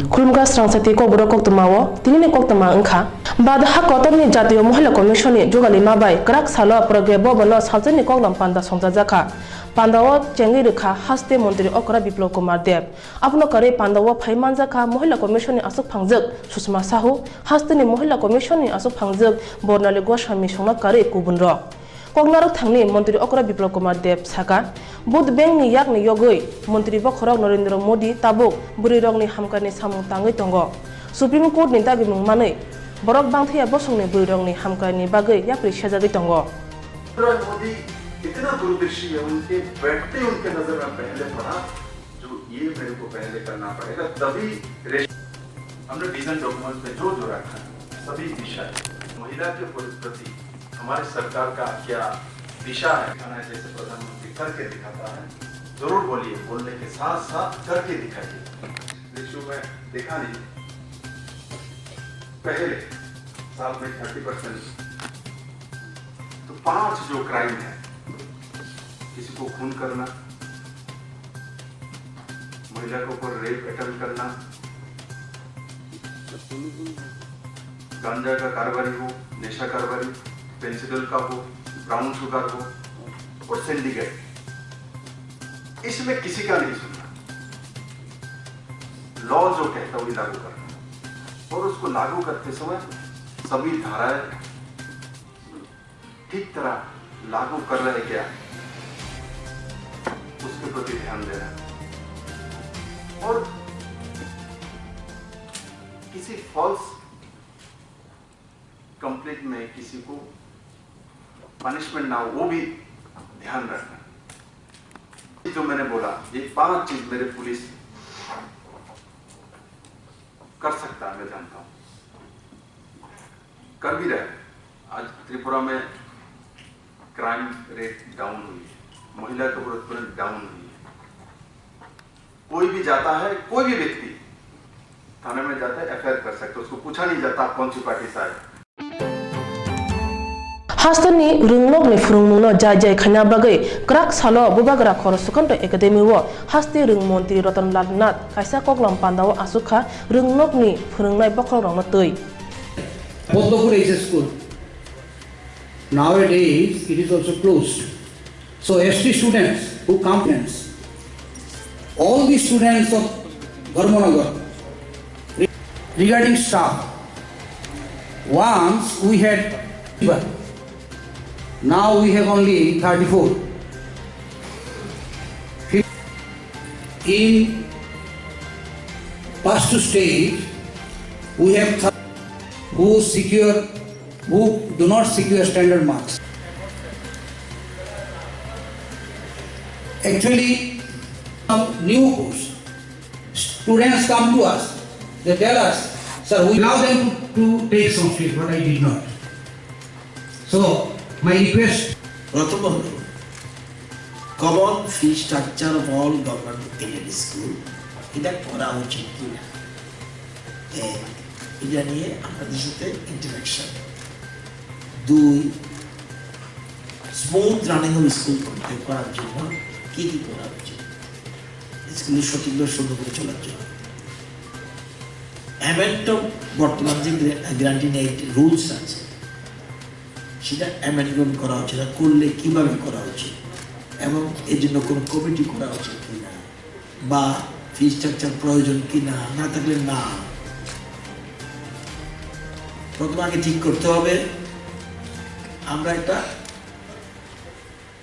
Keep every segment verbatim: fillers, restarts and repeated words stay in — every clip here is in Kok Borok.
Khulumkha srangsa tei kokborok koktwmao tinini koktwma wngkha. Bad ha kotorni Jatiyo Mohila Commission ni jugalima bai kwrak salo Pragya Bhavan o salsa ni koklam panda songchajakha. Pandao chengwi rwkha haste montri okra Biplab Kumar Deb. Abono kwrwi pandao phai manjakha Mohila Commission ni aswk phangjwk Sushma Sahu, haste ni Mohila Commission ni aswk phangjwk Bornali Goswami songno kwrwi kubunrok. Koknarok thangni montri okra Biplab Kumar Deb saka, vote bank ni yakni yogwi montri bokhorok Narendra Modi tabuk bwrwirokni hamkani samung tangwi tongo. Supreme Court ni dagimung manwi borok bangthaya bosongni bwrwirokni hamkani bagwi yapri sejagwi tongo. Modi इतना दूरदर्शी है, उनके बैठते ही उनके नजर में पहले पड़ा, जो ये मेरे को पहले करना पड़ेगा, तभी रेश-, हमने विजन डॉक्यूमेंट में जो जो रखा है, सभी विषय, महिला के प्रति हमारे सरकार का क्या दिशा है, खाना जैसे प्रधानमंत्री करके दिखाता है, जरूर बोलिए, बोलने के साथ साथ करके दिखाइए। रेशियो में देखा नहीं, पहले साल में थर्टी परसेंट। तो पांच जो क्राइम है, किसी को खून करना, महिला के ऊपर रेप अटेम्प्ट करना, गांजा का कारोबारी हो, नशा कारोबारी, पेंसिडल का हो, ब्राउन शुगर हो और सिंडिकेट, इसमें किसी का नहीं सुनना। लॉ जो कहता है वही लागू करना, और उसको लागू करते समय सभी धाराएं ठीक तरह लागू कर रहे क्या, उसके प्रति ध्यान देना। और किसी फॉल्स कंप्लेंट में किसी को पनिशमेंट ना हो, वो भी ध्यान रखना। जो मैंने बोला, ये पांच चीज मेरे पुलिस कर सकता है, मैं जानता हूँ, कर भी रहा है। आज त्रिपुरा में क्राइम रेट डाउन हुई है, महिला के ऊपर उत्पीड़न डाउन हुई है। कोई भी जाता है, कोई भी व्यक्ति थाने में जाता है, एफआईआर कर सकते, उसको पूछा नहीं जाता आप कौन सी पार्टी से आए। Hasteni rwngnokni phwrwngmungno jai jai khaina bagwi kwrak salo Bubagra Khorok Swkang Academy o haste rwng montri Ratan Lal Nath kaisa koklam pandao achukha rwngnokni phwrwngnai bokhorokrokno twi. Padmapur H S School. Nowadays, it is also closed. So, S T students who come, all the students of Dharmanagar, regarding staff, once we had, now we have only thirty-four. In first stage, we have th-, who secure, who do not secure standard marks. Actually, some new course, students come to us, they tell us, "Sir, we allow them to, to take Sanskrit," but I did not. So, my request. প্রথমত, common fee structure of all government aided school, এটা করা উচিত কিনা, এক, এটা নিয়ে আপনাদের সাথে ইন্টারাকশন। দুই, স্মুথ রানিং অফ স্কুল করতে, করার জন্য কি কি করা উচিত, স্কুলের সঠিকভাবে সুন্দর করে চলার জন্য। অ্যামেন্ড অফ বর্তমান যে গ্রা-, গ্রান্টিং অ্যাক্ট রুলস আছে, সেটা অ্যামেন্ডমেন্ট করা উচিত, আর করলে কিভাবে করা উচিত, এবং এর জন্য কোনো কমিটি করা উচিত কিনা, বা ফি স্ট্রাকচার প্রয়োজন কিনা, না থাকলে না। প্রথমে আগে ঠিক করতে হবে আমরা একটা,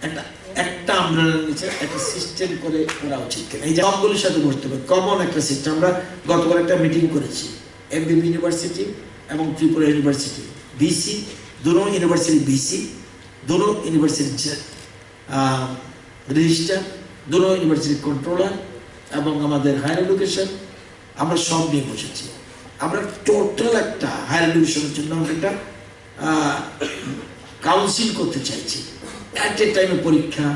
একটা, একটা আমব্রেলার নিচে একটা সিস্টেম করে করা উচিত কিনা। এই যে সবগুলোর সাথে বসতে হবে, কমন একটা সিস্টেম। আমরা গতবার একটা মিটিং করেছি, এমবিবি ইউনিভার্সিটি এবং ত্রিপুরা ইউনিভার্সিটি, বিসি, দুনো ইউনিভার্সিটি বিসি, দুনো ইউনিভার্সিটি রেজিস্ট্রার, দুনো ইউনিভার্সিটি কন্ট্রোলার এবং আমাদের হায়ার এডুকেশন, আমরা সব নিয়ে বসেছি। আমরা টোটাল একটা হায়ার এডুকেশনের জন্য আমরা একটা কাউন্সিল করতে চাইছি। অ্যাট এ টাইমে পরীক্ষা,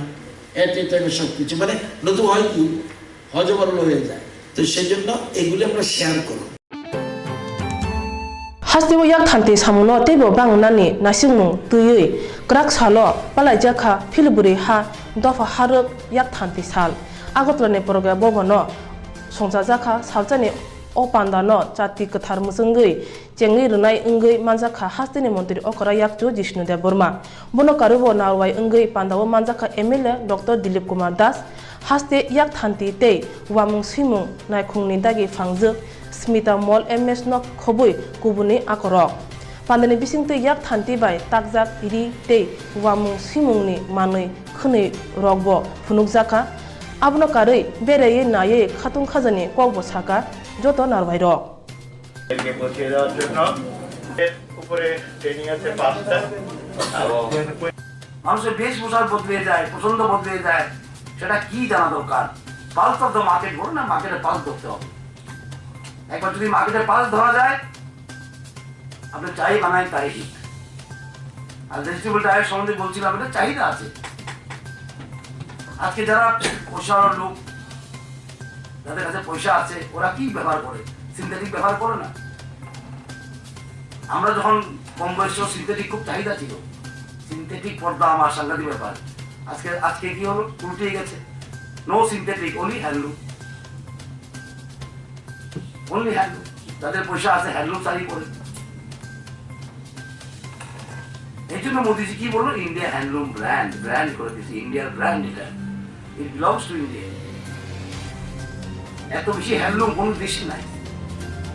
অ্যাট এ টাইমে সব কিছু, মানে, নতুবা হয় কি, হজবরল হয়ে যায়। তো সেই জন্য এগুলি আমরা শেয়ার করব। Hasteo yak thanti samungno teibo bang nani naisingmung twiwi kwrak salo palaijakha philbwrwi ha dopha harwk yak thanti sal. Agartala ni Pragya Bhavan o songchajakha salsani O pandano chati kwthar mwchwngwi chengwi rwnai wngwi manjakha hasteni montri okra yakchu Jishnu Debbarma. Bono karwibo narwai wngwi pandao manjakha M L A Doctor Dilip Kumar Das, haste yakthanti tei uamung swimung naikhungni dagi phangjwk Smita Mol M S no khobwi kubuni akorok. Pandani bisingtwi yakthanti bai takjak ri tei uamung swimungni manwi khwnwi rokbo phunukjakha. Abono karwi beraiwi naiwi khatung khajani kokbo sakha joto narwai rok. একে পৌঁছে দেওয়ার জন্য উপরে ট্রেনিং আছে পাঁচটা। মানুষের বেশভূষা বদলে যায়, পছন্দ বদলে যায়, সেটা কি জানা দরকার। পালস অফ দ্য মার্কেট বলে না, মার্কেটের পালস ধরতে হবে। একবার যদি মার্কেটের পালস ধরা যায়, আপনি যাই বানায় তাই হিট। আর ভেজিটেবল ডায়েট সম্বন্ধে বলছিলাম, এটা চাহিদা আছে। আজকে যারা পয়সাওয়ালা লোক, যাদের কাছে পয়সা আছে, ওরা কি ব্যবহার করে? সিনথেটিক ব্যবহার করে না। আমরা যখন কম বয়সে সিনথেটিক খুব চাহিদা ছিল, সিনথেটিক পর্দা আমার সাংঘাতিক ব্যাপার। আজকে, আজকে কি হলো? উল্টে গেছে। No synthetic, only handloom. Only handloom. যাদের পয়সা আছে, হ্যান্ডলুম শাড়ি পরে। এই জন্য মোদিজি কি বললো? ইন্ডিয়া হ্যান্ডলুম ব্র্যান্ড, ব্র্যান্ড করে দিয়েছে, ইন্ডিয়ার ব্র্যান্ড এটা। ইট বিলংস টু ইন্ডিয়া। এত বেশি হ্যান্ডলুম কোনো দেশে নাই।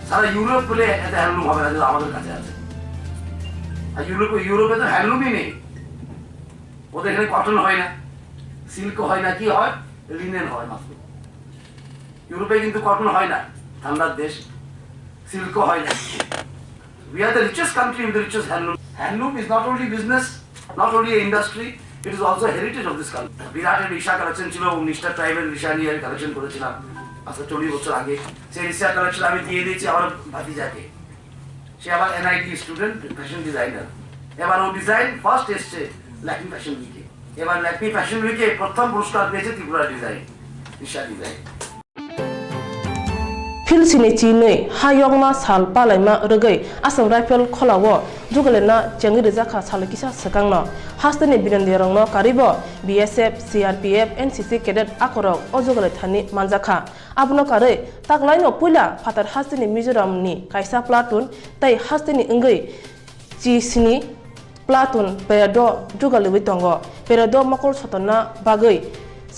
সারা ইউরোপ পেলে এত হ্যান্ডলুম হবে না, যেটা আমাদের কাছে আছে। আর ইউরোপে, ইউরোপে তো হ্যান্ডলুমই নেই। ওদের এখানে কটন হয় না, সিল্ক হয় না, কি হয়? লিনেন হয় মাত্র। ইউরোপে কিন্তু কটন হয় না, ঠান্ডার দেশ, সিল্কও হয় না। We are the richest country with the richest handloom. Handloom is not only business, not only a industry, it is also a heritage of this country. বিরাটের রিশা কালেকশন ছিল, উনিশটা ট্রাইবেল রিশা নিয়ে আমি কালেকশন করেছিলাম আজকে চল্লিশ বছর আগে। সেই রিশা কালেকশন আমি দিয়ে দিয়েছি আমার ভাতিজাকে। সে আবার এনআইটি স্টুডেন্ট, ফ্যাশন ডিজাইনার। এবার ও ডিজাইন ফার্স্ট এসছে ল্যাকমি ফ্যাশন উইকে। এবার ল্যাকমি ফ্যাশন উইকে প্রথম পুরস্কার পেয়েছে Tripura design, Risha design. Philsini chinwi ha yokma sal palaima rwgwi Assam Rifle kholao jugalina chengwi rwjakha salo kisa swkangno. Hasteni binondiyarokno karwibo B S F, C R P F, N C C cadet akorok o jugali thani manjakha. Abono karwi taklaino puila phatar hasteni Mizoramni kaisa platoon tei hasteni wngwi chi sini platoon parade-o jugalwi tongo. Parade-o mokol sotonna bagwi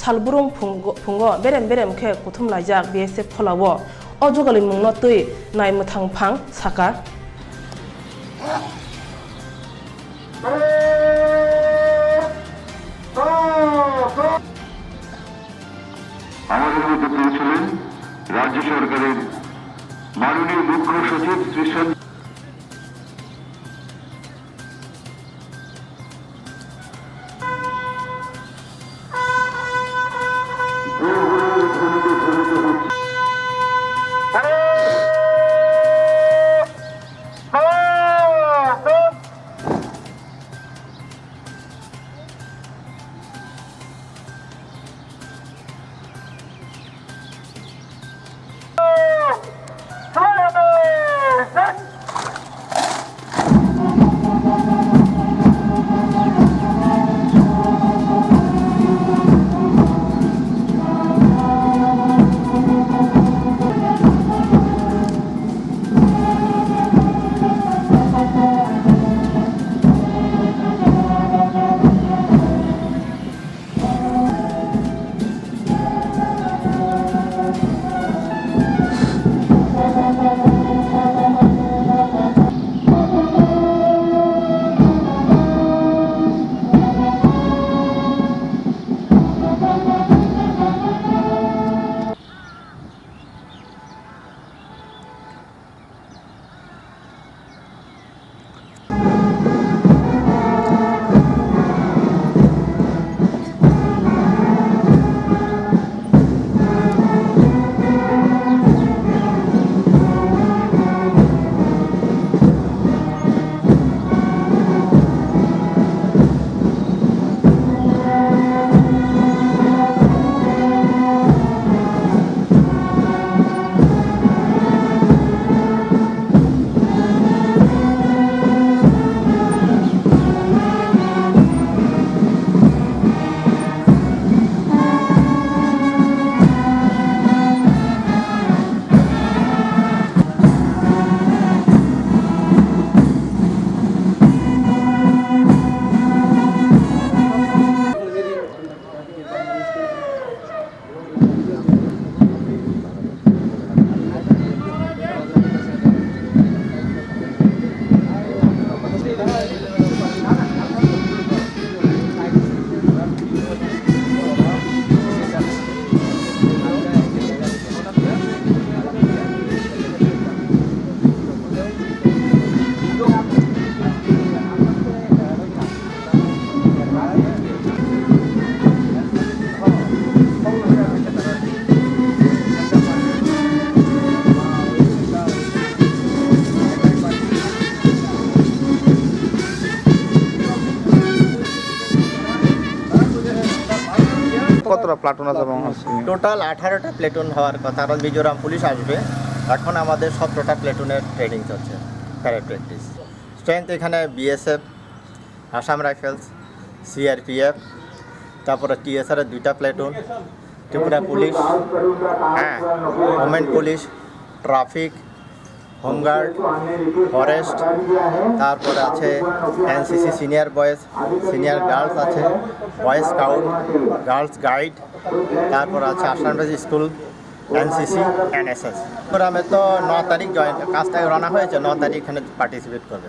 salbrum phungo, phungo berem berem khe kuthum laijak B S F kholao. O jugalimungno twi nai mwthang phang saka. আমাদের মধ্যে পৌঁছলেন রাজ্য সরকারের মাননীয় মুখ্য সচিব শ্রী সঞ্জয়। কতটা প্লাটুন আছে এবং আছে? টোটাল আঠারোটা প্লেটুন হওয়ার কথা, কারণ মিজোরাম পুলিশ আসবে। এখন আমাদের সতেরোটা প্লেটুনের ট্রেনিং চলছে, প্যারেড প্র্যাকটিস। স্ট্রেংথ এখানে বিএসএফ, আসাম রাইফেলস, সিআরপিএফ, তারপরে টিএসআর এর দুইটা প্লেটুন, ত্রিপুরা পুলিশ, হ্যাঁ, women police, traffic, home guard, forest, তারপরে আছে NCC senior boys, senior girls আছে, বয় স্কাউট, গার্লস গাইড, তারপর আছে Assam rifles school, NCC, NSS. প্রোগ্রামে তো ন তারিখ জয়েন, কাজটা রওনা হয়েছে, ন তারিখ এখানে পার্টিসিপেট করবে।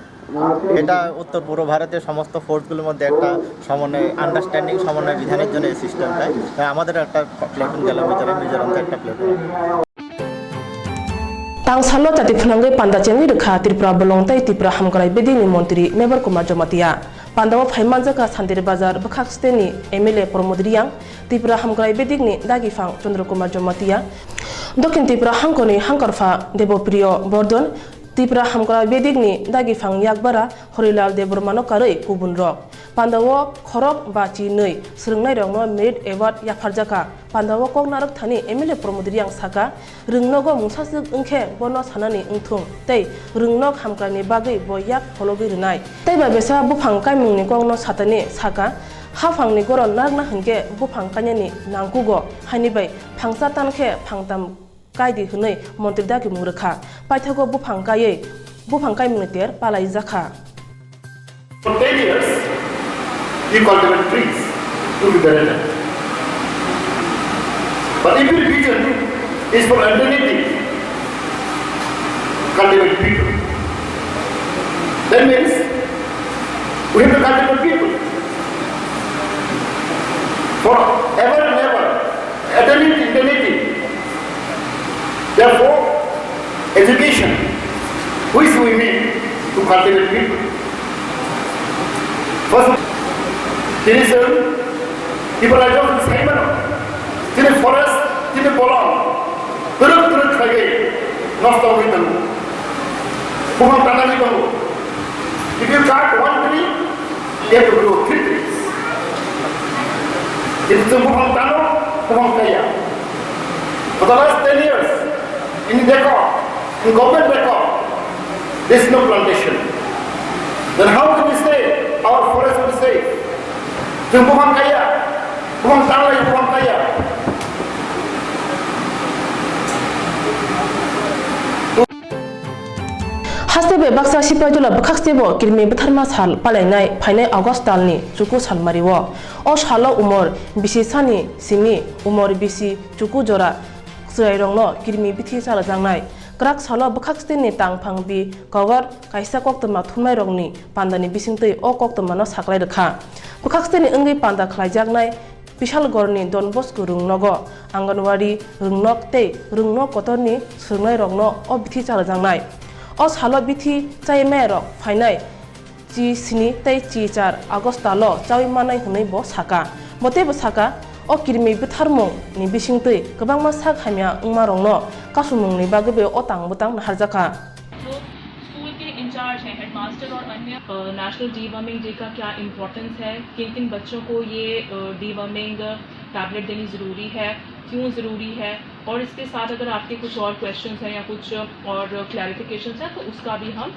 এটা উত্তর পূর্ব ভারতের সমস্ত ফোর্সগুলোর মধ্যে একটা সমন্বয়, আন্ডারস্ট্যান্ডিং, সমন্বয় বিধানের জন্য এই সিস্টেমটা। তাই আমাদের একটা প্লেটুন গেল ভিতরে, মিজোরাম তো একটা platoon. Tang salo chati phwnangwi panda chengwi rwkha Tripura bolong tei Tripura hamkrai bedini montri Mebar Kumar Jamatia. Pandao phai manjakha Santir Bazar bwkhak steni M L A Pramod Riyang, Tripura hamkrai bedikni dagiphang Chandra Kumar Jamatia, Dokhin Tripura hangkoni hangkarpha Debopriyo Bordon, Tripura hamkrai bedikni dagiphang yakbara Horilal Debbarmano karwi kubunrok. Pandao khorok ba chi nwi swrwngnairokno Merit Award yapharjakha. Pandao kok narwkthani M L A Pramod Riyang saka, rwngnogo mungsaswk wngkhe bono sanani wngthung tei rwngnok hamkraini bagwi bo yak phologwi rwnai. Tei babesa buphang kaimungni kokno satani saka, haphangni goron narwkna hwnkhe buphang kainani nangkugo, haini bai phangsa tankhe phangtam kaidi hwnwi montri dagimung rwkha. Paithago buphang kaiwi buphang kaimungni ter palaijakha. For ten years, you cultivate trees to be better. But if your vision is for eternity, cultivate people. That means we have to cultivate people for ever and ever, eternity, eternity. Therefore, education, which we need to cultivate people. First, tini chwng, people are just saying, tini forest, tini bolong, twrwk twrwk khlaiwi nosto wngwi tongo. Buphang tanagwi tongo. If you cut one tree, you have to grow three trees. Kintu chwng buphang tano, buphang kaiya. For the last ten years, in record, in government record, there is no plantation. Then how can we say our forest will be safe? Chwng buphang kaiya, buphang tanlai, buphang kaiya. Haste bai baksa sipai jula bwkhak stebo kirmi bwtharma sal palainai phainai August talni chuku salmario. O salo umor bisi sani simi umor bisi chuku jora chwrairokno kirmi bithi chalajaknai. Kwrak salo bwkhak steni tangphang bi kogar kaisa koktwma thumnairokni pandani bisingtwi o koktwmano saklai rwkha. Bwkhak steni wngwi panda khlaijaknai Bishalgarhni Don Bosco rwngnogo Anganwadi rwngnok tei rwngnok kotorni swrwngnairokno o bithi chalajaknai. O salo bithi chaimairok phainai chi sni tei chi char Augustalo chawi manai hwnwi bo saka. Bo teibo saka, o kirmi bwtharmungni bisingtwi kwbangma sak hamya wngmarokno kasumungni bagwibo o tang bwtang naharjakha. जो स्कूल के इंचार्ज हैं, हेडमास्टर और अन्य, अ, national deworming day का क्या इम्पोर्टेंस है, किन-किन बच्चों को ये, अ, डीवर्मिंग टैबलेट देनी ज़रूरी है, क्यों ज़रूरी है, और इसके साथ अगर आपके कुछ और क्वेश्चंस हैं या कुछ और क्लैरिफिकेशंस हैं, तो उसका भी हम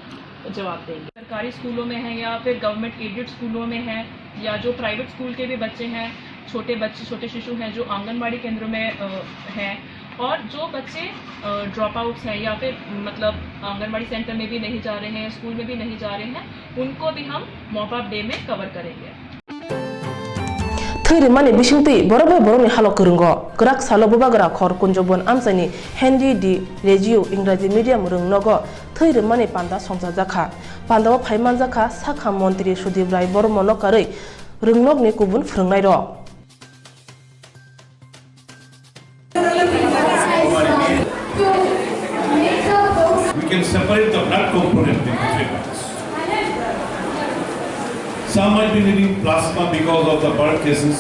जवाब देंगे। सरकारी स्कूलों में हैं या फिर गवर्नमेंट एडेड स्कूलों में हैं या जो प्राइवेट स्कूल के भी बच्चे हैं, छोटे बच्चे, छोटे शिशु हैं जो आंगनबाड़ी केंद्र में, अ, हैं, और जो बच्चे, अ, ड्रॉपआउट्स हैं या फिर, मतलब, आंगनबाड़ी सेंटर में भी नहीं जा रहे हैं, स्कूल में भी नहीं जा रहे हैं, उनको भी हम मॉप अप डे में कवर करेंगे। Thwi rwmani bisingtwi borok bai borokni halok kwrwngo. Kwrak salo bubagra khor Kunjobon amchaini Henry D. Rejiu Ingraji medium rwngnogo thwi rwmani panda songchajakha. Pandao phai manjakha sakha montri Sudip Rai Bormono karwi rwngnokni kubun phwrwngnairok. We can separate the blood component into three parts. Some might be needing plasma because of the birth cases.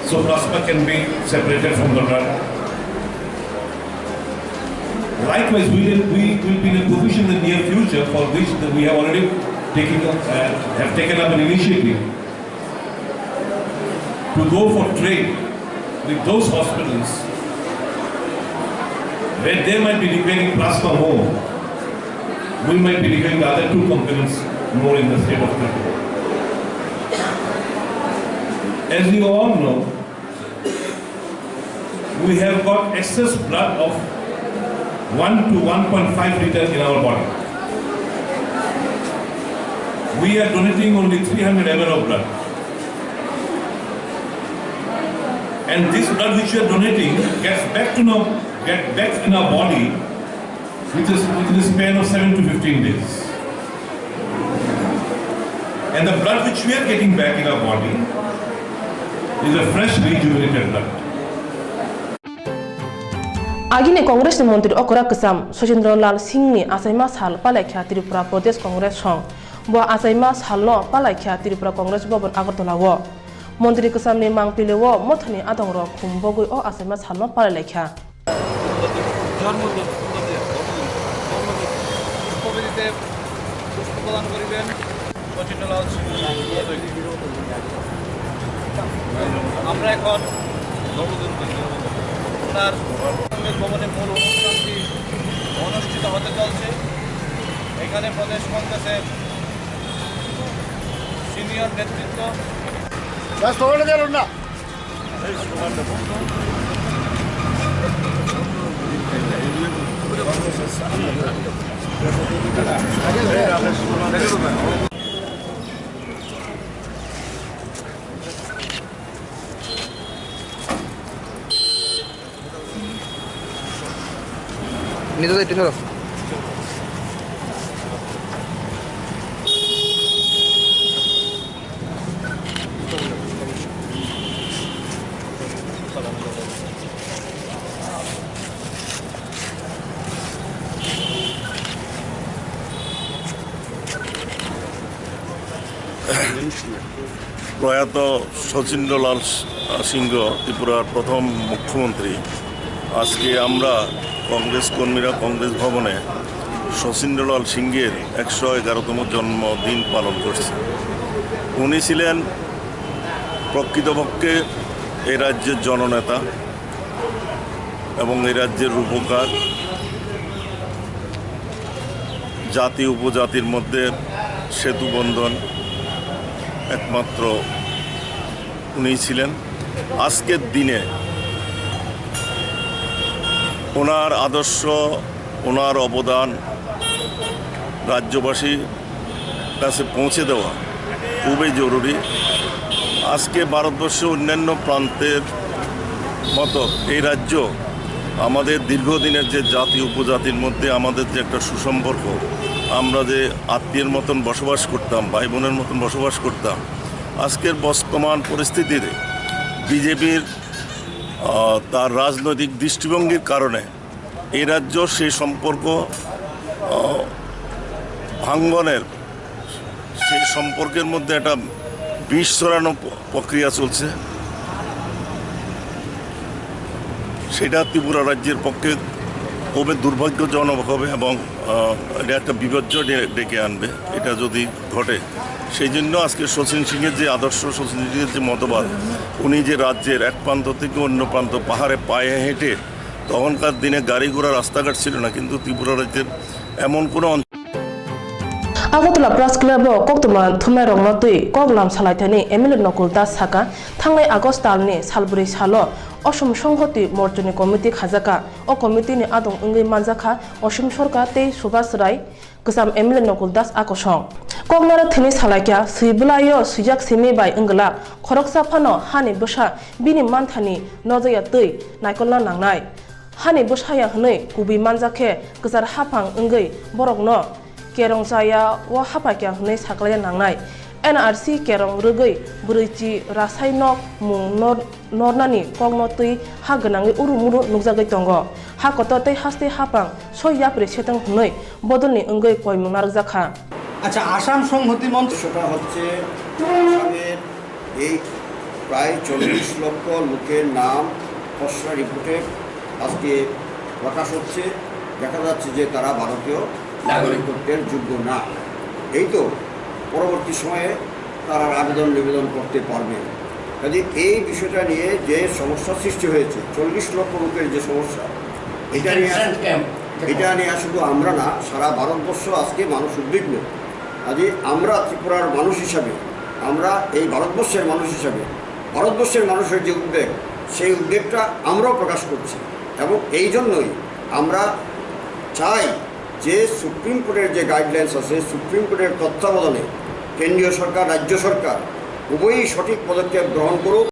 So plasma can be separated from the blood. Likewise, we will, we will be in a position in the near future for which the, we have already taken up, uh, have taken up an initiative. to go for trade with those hospitals where they might be requiring plasma more, we might be requiring the other two components more in the state of Tripura. As you all know, we have got excess blood of one to one point five liter in our body. We are donating only three hundred M L of blood. And this blood which we are donating gets back to know, get back in our body with a, within a span of seven to fifteen days. And the blood which we are getting back in our body is a fresh, rejuvenated blood. Agini Congress ni montri okra kwcham Sachindra Lal Singh ni achaima sal palaikha Tripura Pradesh Congress song. Bo achaima salno palaikha Tripura Congress Bhavan Agartala o. Montri kwcham ni mangpili o mothani adongrok khum bogwi o achaima salno palailaikha. জন্মদিন, জন্মদিন, জন্মদিন। কবিতে পুষ্প প্রদান করিবেন। সচিত্রলাল সিংহ মহোদয়কে। আমরা এখন ওনার ভবনে মূল অনুষ্ঠানটি অনুষ্ঠিত হতে চলছে। এখানে প্রদেশ কংগ্রেসের সিনিয়র নেতৃত্ব। প্রয়াত শচীন্দ্রলাল সিংহ, ত্রিপুরার প্রথম মুখ্যমন্ত্রী। আজকে আমরা কংগ্রেস কর্মীরা কংগ্রেস ভবনে শচীন্দ্রলাল সিংহের একশো এগারোতম জন্মদিন পালন করছি। উনি ছিলেন প্রকৃতপক্ষে এই রাজ্যের জননেতা এবং এই রাজ্যের রূপকার। জাতি উপজাতির মধ্যে সেতু বন্ধন একমাত্র উনিই ছিলেন। আজকের দিনে ওনার আদর্শ, ওনার অবদান রাজ্যবাসীর কাছে পৌঁছে দেওয়া খুবই জরুরি। আজকে ভারতবর্ষের অন্যান্য প্রান্তের মতো এই রাজ্য আমাদের দীর্ঘদিনের যে জাতি উপজাতির মধ্যে আমাদের যে একটা সুসম্পর্ক, আমরা যে আত্মীয়ের মতন বসবাস করতাম, ভাই বোনের মতন বসবাস করতাম, আজকের বর্তমান পরিস্থিতিতে বিজেপির, আহ, তার রাজনৈতিক দৃষ্টিভঙ্গির কারণে এই রাজ্য সেই সম্পর্ক, আহ, ভাঙ্গনের, সেই সম্পর্কের মধ্যে একটা বিষ ছড়ানো প-, প্রক্রিয়া চলছে। সেটা ত্রিপুরা রাজ্যের পক্ষে খুবই দুর্ভাগ্যজনক হবে এবং, আহ, এটা একটা বিপর্যয় ডে-, ডেকে আনবে। এটা যদি ঘটে, সেই জন্য আজকে শচীন সিংহের যে আদর্শ, শচীন সিংহের যে মতবাদ, উনি যে রাজ্যের এক প্রান্ত থেকে অন্য প্রান্ত পাহাড়ে পায়ে হেঁটে তখনকার দিনে গাড়ি ঘোড়া রাস্তাঘাট ছিল না, কিন্তু ত্রিপুরা রাজ্যের এমন কোনো অঞ্চল Agartala Press Club o koktwma thumnairokno twi koklam salaithani M L A Nokul Das saka, thangnai August talni salbrwi salo Osom Songhoti Morchani committee khajakha. O committee ni adong wngwi manjakha Osom Sorkar tei Subhas Rai. Kwcham M L A Nokul Das a kosong. Koknaro thini salaikha, swi bwlaio swijak simi bai wngwlak, khoroksa phano hani bwsa bini manthani nojaya twi naikolna nangnai. Hani bwsa ya hwnwi kubui manjak khe kwchar haphang wngwi borokno kerong chaya o haphaikha hwnwi saklaiya nangnai. N R C kerong rwgwi bwrwichi rasai nok mung nor-, nornani kokno twi ha gwnangwi uru muru nukjagwi tongo. Ha kotor tei haste haphang soi yapri setong hwnwi bodolni wngwi koimung narwkjakha. আচ্ছা, আসাম সংহতি মঞ্চ সেটা হচ্ছে আসামের এই প্রায় চল্লিশ লক্ষ লোকের নাম খসড়া রিপোর্টে আজকে প্রকাশ হচ্ছে। দেখা যাচ্ছে যে তারা ভারতীয় নাগরিকত্বের যোগ্য না। এই তো পরবর্তী সময়ে তারা আবেদন নিবেদন করতে পারবে। কাজে এই বিষয়টা নিয়ে যে সমস্যা সৃষ্টি হয়েছে, চল্লিশ লক্ষ লোকের যে সমস্যা, এটা নিয়ে এটা নিয়ে শুধু আমরা না, সারা ভারতবর্ষ আজকে মানুষ উদ্বিগ্ন। কাজে আমরা ত্রিপুরার মানুষ হিসাবে, আমরা এই ভারতবর্ষের মানুষ হিসাবে, ভারতবর্ষের মানুষের যে উদ্বেগ, সেই উদ্বেগটা আমরাও প্রকাশ করছি। এবং এই জন্যই আমরা চাই যে সুপ্রিম কোর্টের যে গাইডলাইন্স আছে, সুপ্রিম কোর্টের তত্ত্বাবধানে কেন্দ্রীয় সরকার, রাজ্য সরকার উভয়ই সঠিক পদক্ষেপ গ্রহণ করুক।